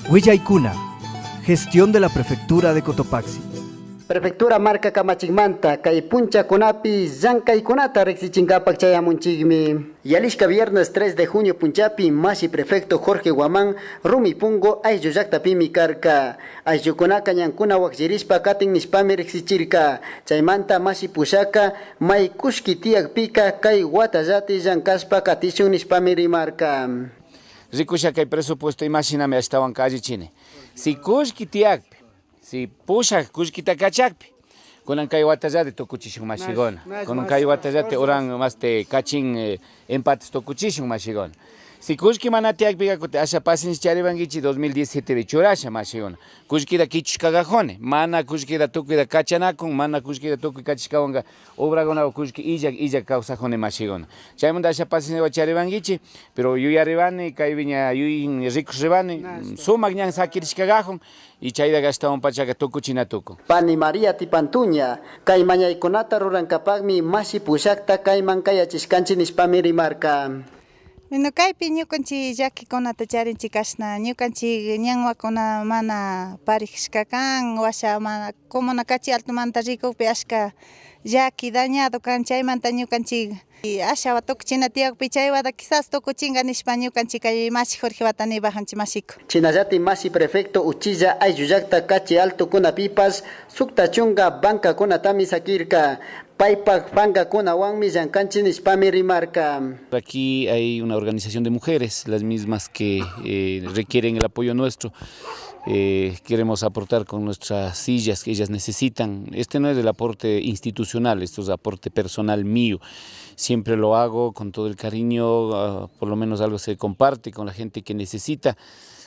Huillaykuna, gestión de la Prefectura de Cotopaxi. Prefectura marka kamachikmanta kay punchakunapi llankaykunata riqsichinkapak chayamunchikmi. Yalishka viernes 3 de junio punchapi mashi prefecto Jorge Guamán Rumipungo ayllu llaqtapimi karka. Ayllukunaka ñankuna wakllirishpa katin nishpami riqsichirka. Chaymanta mashi pushaka may kushki tiyakpika kay watallati llankashpa katishun nishpami rimarka. Rikusha kay presupuesto imashinami ashtawanka allichini. Si kullki tiyakpi, si pushak kullkita kachakpi, kunan kay watallati tukuchishun mashiguna. Kunan kay watallati uran maste kachin empates tukuchishun mashiguna. Si kullki mana tiyakpika kutin asha paciencia charipankichik 2017 pi churasha mashiguna. Kullkita kichushkakajuni, mana kullkita tukuyta kachanakun, mana kullkita tukuy kachishkawanka obrakunawan kullki illak illak kawsajuni mashiguna. Chaymanta asha paciencia charipankichik, pero yuyaribani kaypi ña yuyin rikushiribani, sumak ñan sakirishkakajun y chaytaka ashtawan pachaka tukuchina tukun. Pani María Tipantuña, kay mañaykunata rurankapakmi mashi pushakta kayman kayachishkanchik nishpami rimarka. Bueno, kaypi ñukanchik llakikunata charinchik kashna ñukanchik ñanwakuna mana parijishka kan, washa mana comuna Cachi Altomanta rikukpi ashka llaki dañado kan, chaymanta ñukanchik asha tukuchina tiyakpi chaywata quizás tukuchinga nishpa ñukanchik kay mashi Jorge wata nibajanchik mashiku. Chinallati mashi prefecto uchilla ayllu llakta Cachi Alto kunapipash sukta chunka bankakunatami sakirka. Paypak pankakunawanmi llankanchik nishpami rimarka. Aquí hay una organización de mujeres, las mismas que requieren el apoyo nuestro. Queremos aportar con nuestras sillas que ellas necesitan. Este no es el aporte institucional, esto es aporte personal mío. Siempre lo hago con todo el cariño, por lo menos algo se comparte con la gente que necesita.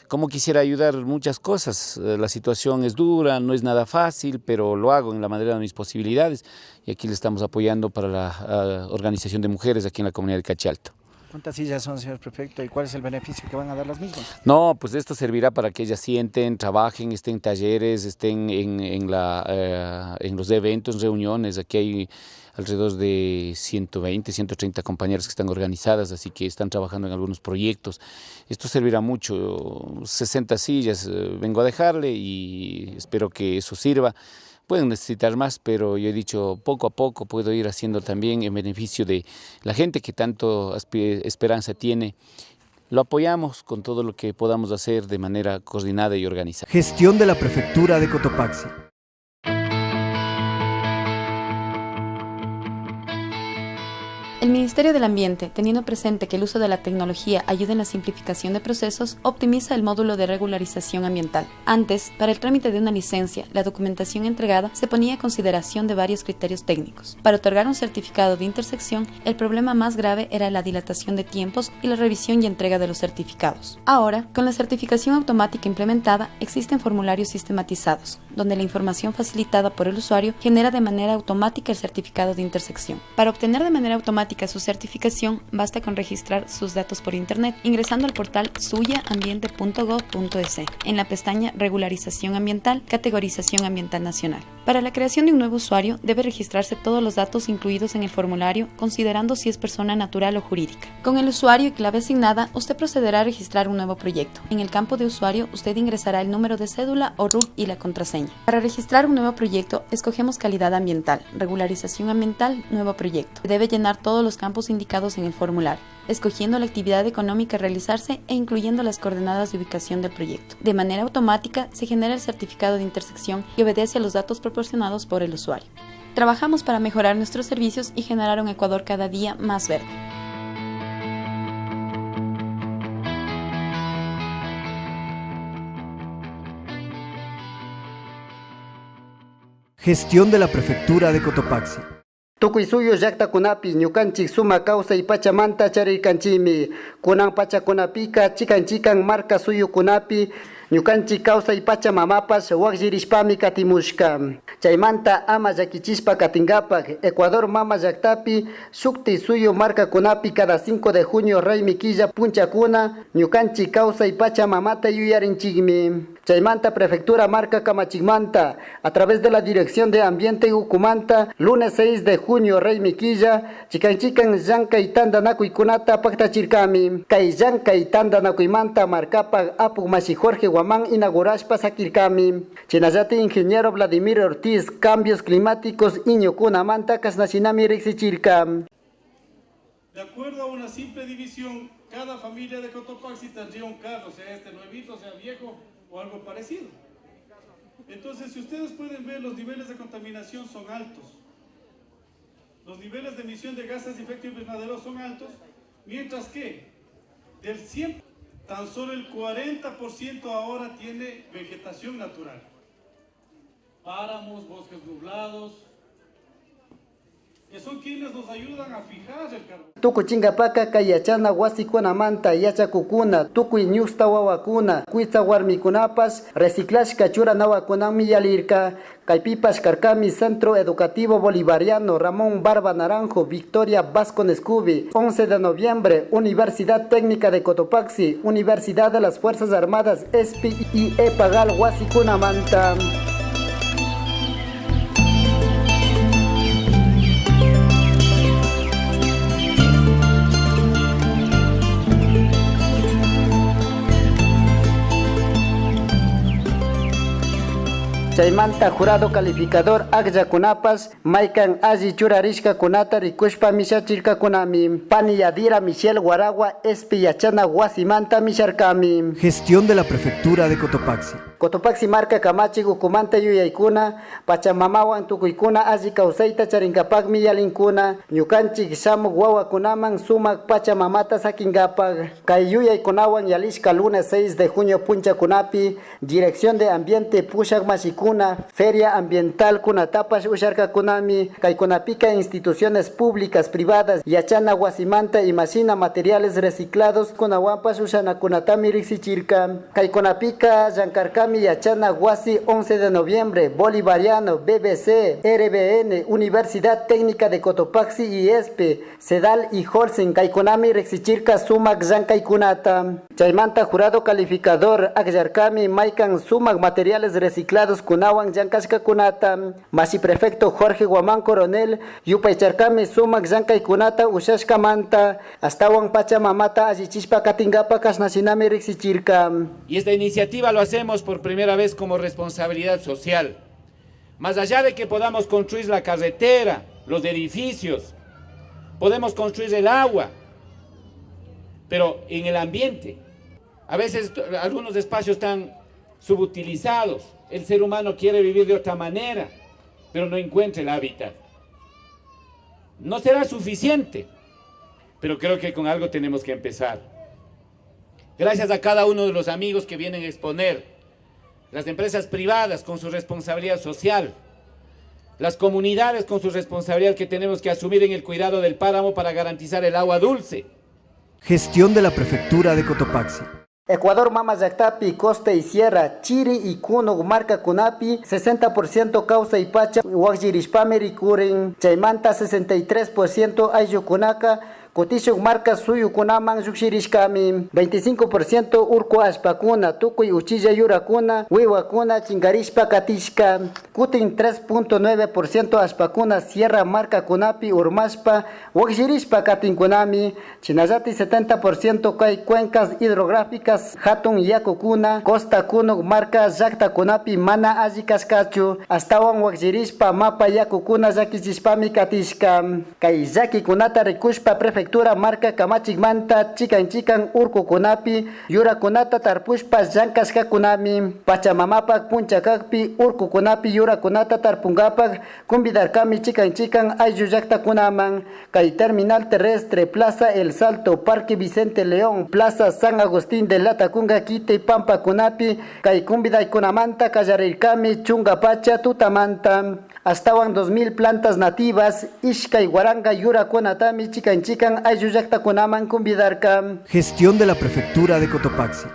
Como quisiera ayudar muchas cosas, la situación es dura, no es nada fácil, pero lo hago en la manera de mis posibilidades y aquí le estamos apoyando para la organización de mujeres aquí en la comunidad de Cachi Alto. ¿Cuántas sillas son, señor prefecto, y cuál es el beneficio que van a dar las mismas? No, pues esto servirá para que ellas sienten, trabajen, estén en talleres, estén en los eventos, reuniones. Aquí hay alrededor de 120, 130 compañeras que están organizadas, así que están trabajando en algunos proyectos. Esto servirá mucho, 60 sillas vengo a dejarle y espero que eso sirva. Pueden necesitar más, pero yo he dicho poco a poco puedo ir haciendo también en beneficio de la gente que tanto esperanza tiene. Lo apoyamos con todo lo que podamos hacer de manera coordinada y organizada. Gestión de la Prefectura de Cotopaxi. El Ministerio del Ambiente, teniendo presente que el uso de la tecnología ayuda en la simplificación de procesos, optimiza el módulo de regularización ambiental. Antes, para el trámite de una licencia, la documentación entregada se ponía a consideración de varios criterios técnicos. Para otorgar un certificado de intersección, el problema más grave era la dilatación de tiempos y la revisión y entrega de los certificados. Ahora, con la certificación automática implementada, existen formularios sistematizados, donde la información facilitada por el usuario genera de manera automática el certificado de intersección. Para obtener de manera automática su certificación, basta con registrar sus datos por internet ingresando al portal suyaambiente punto gob punto es en la pestaña Regularización Ambiental, Categorización Ambiental Nacional. Para la creación de un nuevo usuario debe registrarse todos los datos incluidos en el formulario, considerando si es persona natural o jurídica. Con el usuario y clave asignada, usted procederá a registrar un nuevo proyecto. En el campo de usuario, usted ingresará el número de cédula o RUC y la contraseña. Para registrar un nuevo proyecto, escogemos calidad ambiental, regularización ambiental, nuevo proyecto. Debe llenar todos los campos indicados en el formulario, escogiendo la actividad económica a realizarse e incluyendo las coordenadas de ubicación del proyecto. De manera automática, se genera el certificado de intersección que obedece a los datos proporcionados por el usuario. Trabajamos para mejorar nuestros servicios y generar un Ecuador cada día más verde. Gestión de la Prefectura de Cotopaxi. Tukuy suyu llaqtakunapi ñukanchik sumak kawsay pachamanta charirkanchikmi. Kunan pachakunapika chikan chikan marka suyukunapi ñukanchik kawsay pachamamapash wakllirishpami katimushka. Chaymanta ama llakichishpa katinkapak Ecuador mama llaqtapi shukti suyu markakunapi cada 5 de junio raymi killa punchakuna ñukanchik kawsay pachamamata yuyarinchikmi. Chaymanta Prefectura Marka Kamachikmanta, a través de la Dirección de Ambiente Ukumanta, lunes 6 de junio Raymi Killa, chikan chikan llankay tantanakuykunata paktachirkami. Kay llankay tantanakuymanta markapak apuk mashi Jorge Guamán inaugurashpa sakirkami. Chinallatik ingeniero Vladimir Ortiz, cambios climáticos iñukunamanta kashnashinami riksichirka. De acuerdo a una simple división, cada familia de Cotopaxi tendría un carro, sea este nuevito, sea viejo o algo parecido. Entonces, si ustedes pueden ver, los niveles de contaminación son altos. Los niveles de emisión de gases de efecto invernadero son altos, mientras que del 100, tan solo el 40% ahora tiene vegetación natural. Páramos, bosques nublados, que son quienes nos ayudan a fijar el carbono. Tukuchinkapaka kay yachana wasikunamanta yachakukuna, tukuy ñusta wawakuna, kuytsa warmikunapash reciclashka churanawakunami yalirka. Kaypipash karkami Centro Educativo Bolivariano Ramón Barba Naranjo, Victoria Vasco Nescubi, 11 de noviembre, Universidad Técnica de Cotopaxi, Universidad de las Fuerzas Armadas, ESPI y EPAGAL wasikunamanta. Chaymanta jurado calificador akllakunapash maykan alli churarishkakunata rikushpa mishachirkakunami. Pani Yadira Michelle Guaragua Espi yachana wasimanta misharkami. Gestión de la Prefectura de Cotopaxi. Cotopaxi marka kamachik ukumanta yuyaykuna, Pachamamawan tukuykuna alli kawsayta charinkapakmi yalinkuna, ñukanchik shamuk wawakunaman sumak Pachamamata sakinkapak. Kay yuyaykunawan yalishka lunes 6 de junio punchakunapi, Dirección de Ambiente pushak mashikuna, Feria Ambiental kunatapash usharkakunami, kaykunapika instituciones públicas, privadas, yachana wasimanta imashina materiales reciclados kunawanpash ushanakunatami riksichirka. Kaykunapika llankarkami yachana wasi 11 de noviembre, Bolivariano, BBC, RBN, Universidad Técnica de Cotopaxi y ESPE, Sedal y Holsen, kaykunami riksichirka sumak llankaykunata. Chaymanta jurado calificador akllarkami maykan sumak materiales reciclados kunawan llankashkakunata. Mashi prefecto Jorge Guamán Coronel, yupaycharkami sumak llankaykunata ushashkamanta, astawan Pachamamata allichishpa katinkapa kashnashinami riksichirka. Y esta iniciativa lo hacemos por primera vez como responsabilidad social. Más allá de que podamos construir la carretera, los edificios, podemos construir el agua, pero en el ambiente, a veces algunos espacios están subutilizados, el ser humano quiere vivir de otra manera, pero no encuentra el hábitat. No será suficiente, pero creo que con algo tenemos que empezar. Gracias a cada uno de los amigos que vienen a exponer, las empresas privadas con su responsabilidad social, las comunidades con su responsabilidad que tenemos que asumir en el cuidado del páramo para garantizar el agua dulce. Gestión de la Prefectura de Cotopaxi. Ecuador mama llaktapi, Costa y Sierra, Chiri y Kunuk markakunapi, 60% kawsaypacha wakllirishpami rikurin, chaymanta 63% ayllukunaka kutishuk marka suyukunaman llukshirishkami, 25% urku allpakuna, tukuy uchilla yurakuna, wiwakuna chinkarishpa katishka, kutin 3.9% allpakuna sierra markakunapi urmashpa wakllirishpa katinkunami, shinallatik 70% kay cuencas hidrográficas hatun yakukuna, costa kunuk marka llaktakunapi mana alli kashkachu, astawan wakllirishpa mapa yakukuna llakichishpami katishka. Kay llakikunata rikushpa prefectura marka kamachikmanta chikan chikan urkukunapi yurakunata tarpushpa llankashkakunami, Pachamamapak puncha kakpi urkukunapi yurakunata tarpunkapak convidarkami chikan chikan ayllu llaktakunaman, kay terminal terrestre, Plaza El Salto, Parque Vicente León, Plaza San Agustín de Latacunga, Quito y Pampakunapi, kay convidaykunamanta kallarirkami chunka pacha tutamanta, astawan 2000 plantas nativas, ishkay waranka yurakunatami chikan chikan ayllu llaktakunaman convidarka. Gestión de la Prefectura de Cotopaxi.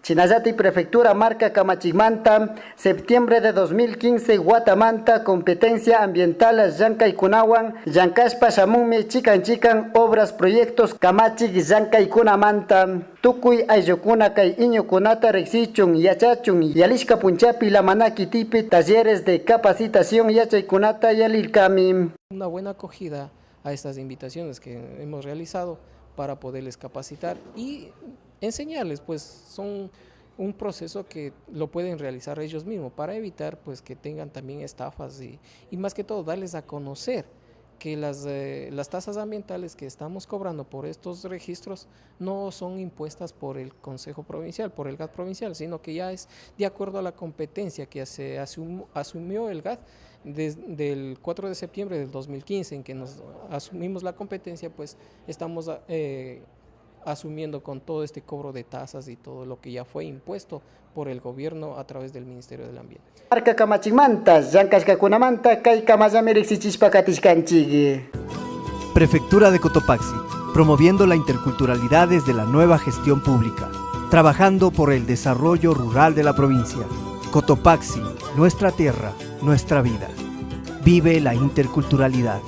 Shinallatik Prefectura marka kamachikmanta septiembre de 2015 watamanta competencia ambiental llankaykunawan llankashpa shamunmi chikan chikan obras proyectos kamachik llankaykunamanta tukuy ayllukuna kay iñukunata riksichun yachachun yalishka punchapi Lamana kitipi talleres de capacitación yachaykunata yalilkami. Una buena acogida a estas invitaciones que hemos realizado para poderles capacitar y enseñarles, pues son un proceso que lo pueden realizar ellos mismos para evitar pues que tengan también estafas y más que todo darles a conocer que las tasas ambientales que estamos cobrando por estos registros no son impuestas por el Consejo Provincial, por el GAD provincial, sino que ya es de acuerdo a la competencia que se asumió el GAD desde el 4 de septiembre del 2015, en que nos asumimos la competencia, pues estamos asumiendo con todo este cobro de tasas y todo lo que ya fue impuesto por el gobierno a través del Ministerio del Ambiente. Marka kamachikmanta, llankashkakunamanta, kay kamallami riksichishpa katishkanchik. Prefectura de Cotopaxi, promoviendo la interculturalidad desde la nueva gestión pública, trabajando por el desarrollo rural de la provincia. Cotopaxi, nuestra tierra, nuestra vida. Vive la interculturalidad.